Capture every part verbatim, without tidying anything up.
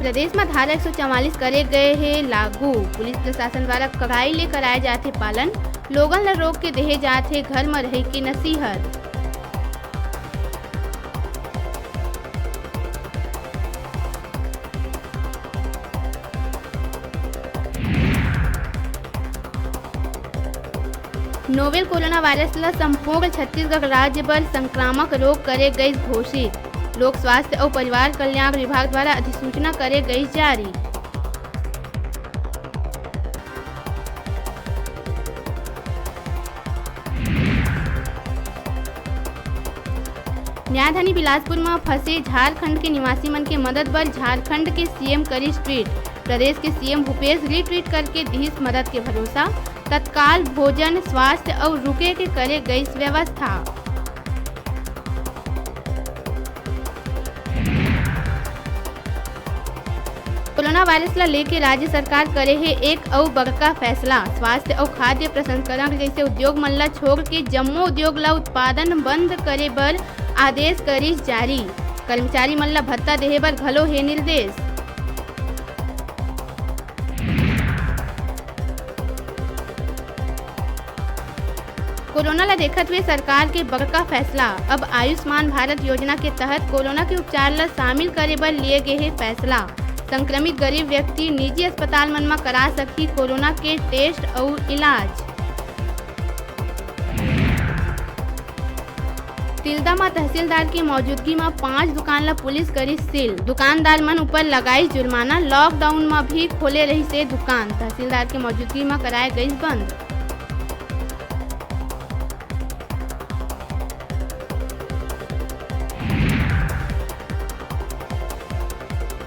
प्रदेश म धारा एक सौ चवालीस करे गए हे लागू, पुलिस प्रशासन द्वारा कड़ाई ले कराए जाथे पालन, लोगन ल रोक के देहे जाथे घर म रहे के नसीहत। नोवेल कोरोना वायरस ल संपूर्ण छत्तीसगढ़ राज्य बर संक्रामक रोग करे गइस घोषित। लोक स्वास्थ्य अउ परिवार कल्याण विभाग द्वारा अधिसूचना करे गइस जारी। राजधानी बिलासपुर म फंसे झारखंड के निवासी मन के मदद बर झारखंड के सीएम करिस ट्वीट। प्रदेश के सीएम भूपेश रीट्वीट करके दिहिस मदद के भरोसा। तत्काल भोजन, स्वास्थ्य अउ रुके के करे गइस व्यवस्था। कोरोना वायरस ला लेके राज्य सरकार करे हे एक अउ बड़का फैसला। स्वास्थ्य अउ खाद्य प्रसंस्करण जइसे उद्योग मन ला छोड़ के जम्मो उद्योग ला उत्पादन बंद करे बर आदेश करिस जारी। कर्मचारी मन ला भत्ता देहे बर घलो हे निर्देश। कोरोना ला देखत हुए सरकार के बड़का फैसला। अब आयुष्मान भारत योजना के तहत कोरोना के उपचार ला शामिल करे बर लिए गे हे फैसला। संक्रमित गरीब व्यक्ति निजी अस्पताल मन म करा सकही कोरोना के टेस्ट अउ इलाज। तिल्दा म तहसीलदार के मौजूदगी म पांच दुकान ला पुलिस करिस सील। दुकानदार मन ऊपर लगाइस जुर्माना। लॉकडाउन म भी खोले रहिसे दुकान, तहसीलदार के मौजूदगी म कराए गइस बंद।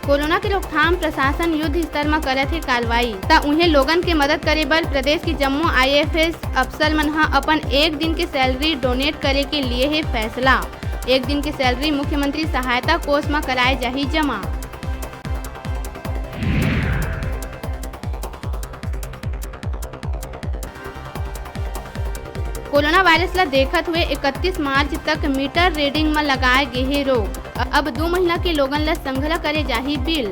कोरोना के रोकथाम प्रशासन युद्ध स्तर म करत हे कार्रवाई, त उहें लोगन के मदद करे बर प्रदेश के जम्मो आईएफएस अफसर मन ह अपन एक दिन के सैलरी डोनेट करे के लिए हे फैसला। एक दिन के सैलरी मुख्यमंत्री सहायता कोष म कराए जाही जमा। कोरोना वायरस ला देखत हुए इकतीस मार्च तक मीटर रीडिंग म लगाए गे हे रोक। अब दू महीना के लोगन ला संघरा करे जाही बिल।